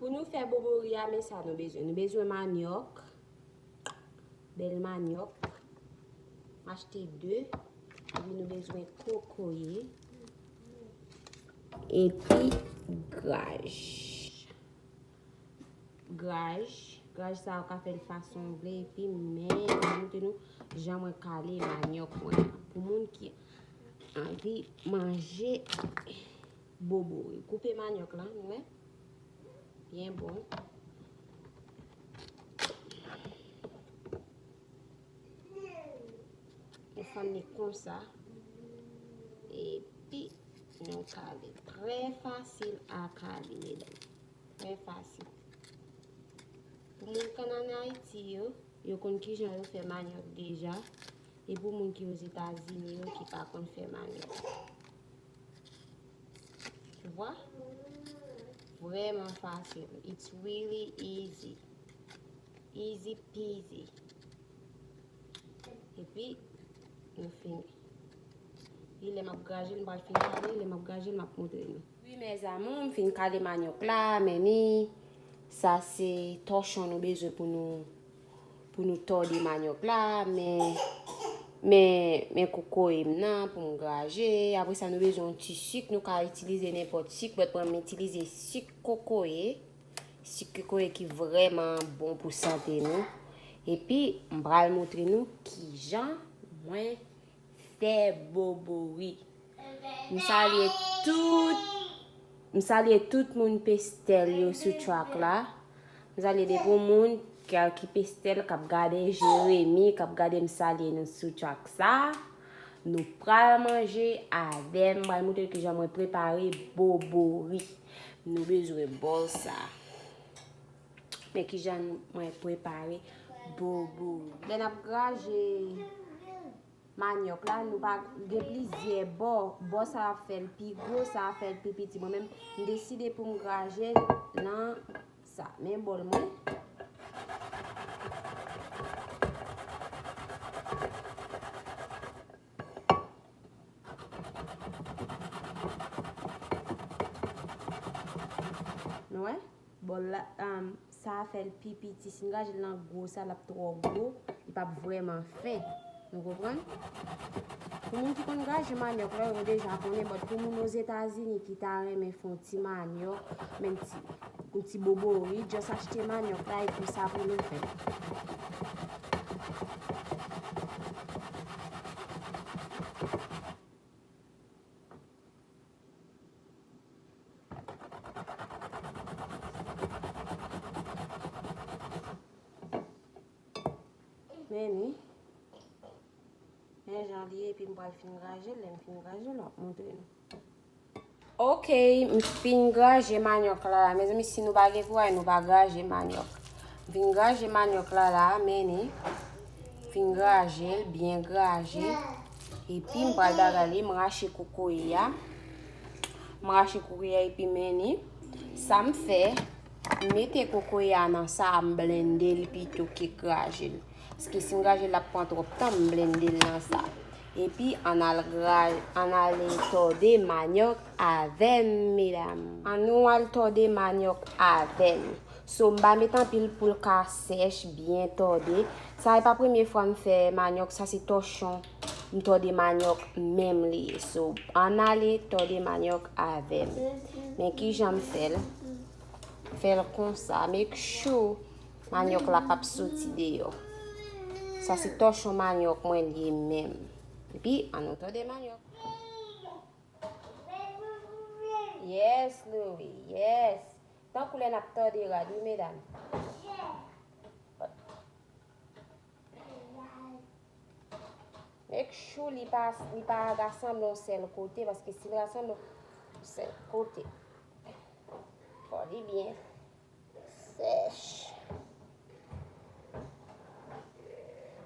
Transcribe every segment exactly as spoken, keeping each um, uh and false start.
Pou nou fè bobori a, men sa nou bezwen. Nou bezwen manyòk, bèl manyòk. M achte de. Epi nou bezwen kokoye. Epi graj. Graj. Graj sa ou ka fè l fason w vle. Epi men, m montre nou jan mwen kale manyòk mwen an. Pou moun ki anvi manje bobori. Koupe manyòk la, nou wè? Byen bon. Nou fann li konsa. Epi, nou kale. Trè fasil a kale, medam. Trè fasil. Pou moun k ann Ayiti yo, yo konn kijan yo fè manyòk deja. E pou moun ki Ozetazini yo ki pa konn fè manyòk. Tu vois? Vrèman fasil. It's really easy. Easy peasy. Epi, nou fini. Li lè m ap graje l, m pral fin kale, lè m ap graje l, m ap montre nou. Wi, mes amours, m fin kale manyòk la, men ni, sa se tòchon nou bezwen pou nou, pou nou tòde manyòk la, men, men, men kokoye m nan pou m graje. Apre sa, nou bezwen yon ti sik, nou ka itilize nenpòt sik, but mwen, m itilize sik kokoye. Sik kokoye ki vrèman bon pou sante nou. Epi, m pral montre nou kijan mwen fè bobori. M salye tout, m salye tout moun Pestèl yo sou track la. M salye depi moun ki, ki Pestèl k ap gade Jeremi, k ap gade, m salye nou sou track sa. Nou pral manje avè m, m pral montre kijan mwen prepare bobori. Nou bezwen bòl sa. Men kijan mwen prepare bobori. Lè n ap graje manyòk la, nou pa gen plizyè bò. Bò sa a fè l pi gwo, sa a fè l pi piti. Mwen menm, m deside pou m graje l nan sa. Men bòl mwen. Nou wè? Bòl la, um, sa a fè l pi piti. Si n graje l nan gwo sa, l ap twò gwo. Li p ap vrèman fen. Nou konprann? Pou moun ki konn graje manyòk la, yo deja konnen, but pou moun Ozetazini ki ta renmen fè yon ti manyòk, men ti, yon ti bobori, just achte manyòk la epi sa pou nou fè. Men ni. Men jan li ye, epi m pral fin graje l, lè m fin graje l, m ap montre nou. Ok, m fin graje manyòk la la. Mezanmi, si nou pa gen kouraj, nou pa graje manyòk. M fin graje manyòk la la, men ni. Fin graje l, byen graje. Epi m pral bagay li, m rache kokoye a. M rache kokoye a epi men ni. Sa m fè, m mete kokoye a nan sa, m blende l pito ke graje l. Paske si m graje l, l ap pran twòp tan, m blende l nan sa. Epi, ann al gra-, ann ale tòde manyòk avè m, medam. Ann nou al tòde manyòk avè m. So, m pa met anpil pou l ka sèch, byen tòde. Sa e pa premye fwa m fè manyòk, sa se tòchon. M tòde manyòk menm li ye. So, ann ale tòde manyòk avè m. Men kijan m fè l. Fè l konsa. Make sure manyòk la p ap soti deyò. Sa se tòchon manyòk mwen li ye menm. Epi, ann nou tòde manyòk. Yes, Louis, yes. Tankou lè n ap tòde rad, wi, medam. Make sure li pa, li pa rasanble yon sèl kote, paske si l rasanble yon sèl kote, fò li byen sèch.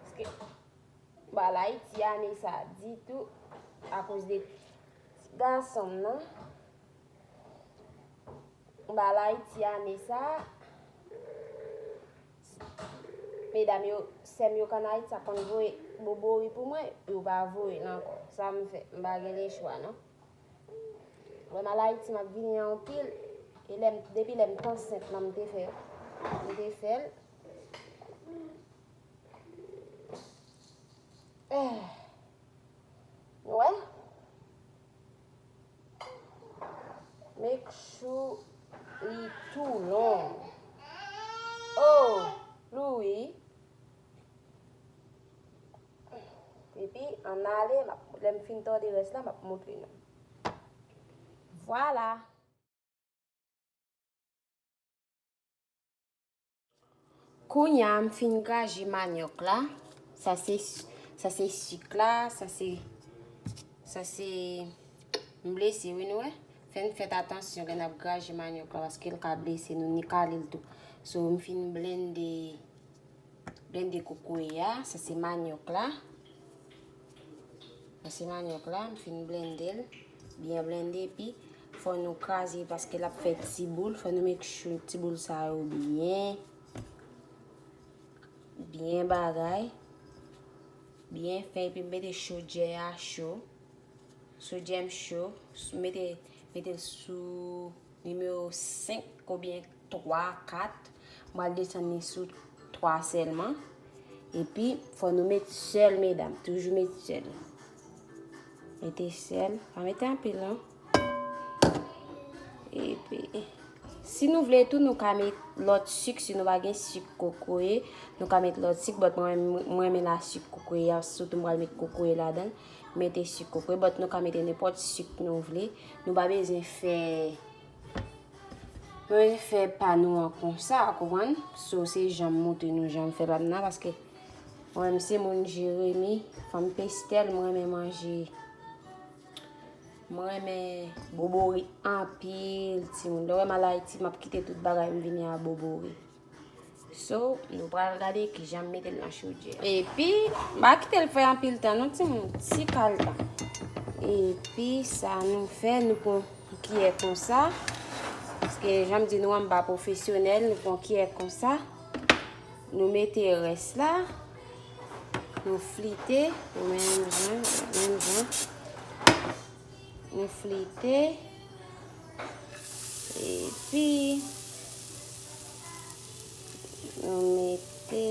Paske m pa al Ayiti ane sa ditou akoz de ti gason m nan. M pa al Ayiti ane sa. Medam yo, sè m yo k ann Ayiti, sa konn voye bobori pou mwen, yo pa voye l ankò. Sa m fè, m pa gen lechwa, non. Lè m al Ayiti, m ap vini anpil. E lè m, depi lè m t ansent lan, m te fè, m te fè l. Eh. Nou wè? Make sure li tou long. Oh, Louis. Epi, ann ale, m ap, lè m fin tòde rès la, m ap montre nou. Vwala. Kounye a, m fin graje manyòk la. Sa se, sa se sik la, sa se, sa se, m blese, wi, nou wè. Fè n fèt atansyon lè n ap graje manyòk la, paske l ka blese nou, ni kale l tou. So, m fin blende blende kokoye a, sa se manyòk la. Sa se manyòk la, m fin blende l, byen blende, epi fò nou kraze paske l ap fè ti boul, fò nou make sure ti boul sa yo byen, byen bagay, byen fè, epi m mete chodyè a cho, chodyè m cho, mete, mete l sou nimewo senk oubyen twa, kat. M pral desann li sou twa sèlman. Epi, fò nou met sèl, medam. Toujou met sèl. Mete sèl. Pa mete anpil, non. Epi, si nou vle tou, nou ka met lòt sik. Si nou pa gen sik kokoye, nou ka met lòt sik. But mwen, mwen renmen la sik kokoye a. Sitou m pral met kokoye ladan l. Mete sik kokoye, but nou ka mete nenpòt sik nou vle. Nou pa bezwen fè, nou pa bezwen fè pa nou an konsa, konprann? So, se jan m montre nou jan m fè pa m nan, paske mwen menm se moun Jeremi, fanm Pestèl, mwen renmen manje. Mwen renmen bobori anpil, timoun. Lè w wè m al Ayiti, m ap kite tout bagay, m vini a bobori. So, nou pral gade kijan m mete l nan chodyè. Epi, m pa kite l fè anpil tan non, timoun, ti kal tan. Epi, sa nou fè, nou pran yon kiyè konsa. Paske, jan m di nou an, m pa pwofesyonèl, nou pran yon kiyè konsa. Nou mete rès la. Nou flite, menm jan, menm jan. Nou flite. Epi, nou mete,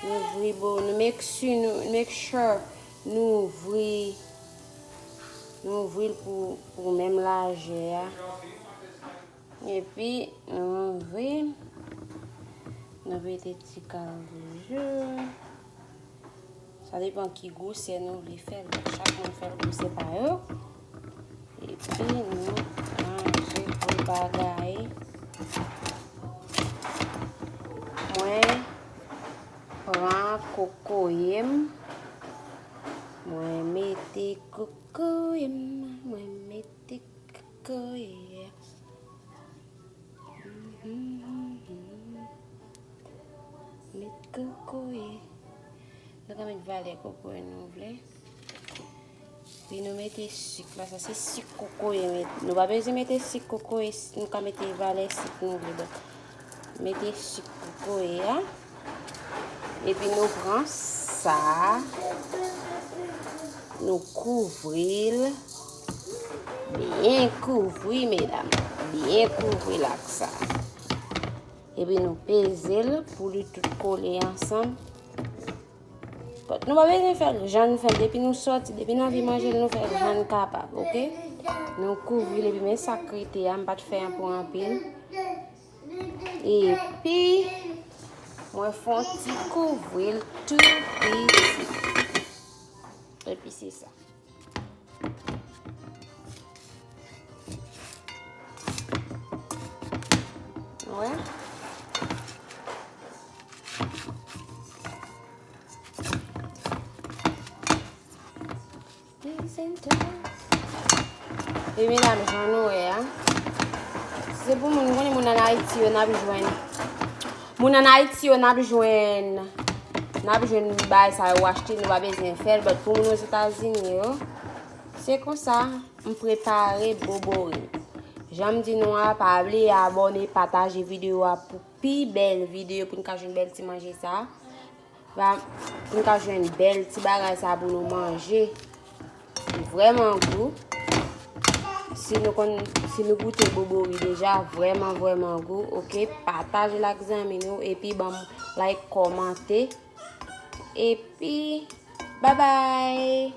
nou ouvri bo, nou make sure, nou make sure nou ouvri, nou ouvri l pou, pou menm lajè a. Epi, nou ouvri, nou mete ti kal toujou. Sa depan ki gwosè nou vle fè l. Chak moun fè l gwosè pa yo. Epi, nou ranje tout bagay. Mwen pran kokoye m. Mwen mete kokoye m. Mwen mete kokoye. Met kokoye. Nou ka met valè kokoye nou vle. Epi nou mete sik la. Sa se sik kokoye. Nou pa bezwen mete sik kokoye. Nou ka mete valè sik nou vle. Bon. Mete sik kokoye a. Epi nou pran sa, nou kouvri l, byen kouvri, medam, byen kouvri l ak sa. Epi nou peze l pou li tout kole ansanm. But nou pa bezwen fè l jan n fè l, depi nou sòti, depi n anvi manje l, nou fè l jan n kapab, oke? Nou kouvri l, epi men sa k rete a, m pa t fè an pou anpil. Epi, mwen fè yon ti kouvri l tou piti. Epi se sa. Wè. E medam, jan nou wè a, se pou moun, konnen moun ann Ayiti yo n ap jwenn. Moun ann Ayiti yo n ap jwenn, n ap jwenn bagay sa yo achte, nou pa bezwen fè l, but pou moun Ozetazini yo, se konsa, m prepare bobori. Jan m di nou a, pa bliye abòne, pataje videyo a pou pi bèl videyo, pou n ka jwenn bèl ti manje sa. Va, pou n ka jwenn bèl ti bagay sa pou nou manje. Li vrèman gou. Si nou konn, si nou goute bobori deja, vrèman, vrèman gou, oke? Pataje l ak zanmi nou, epi ban m like, kòmante. Epi, babay!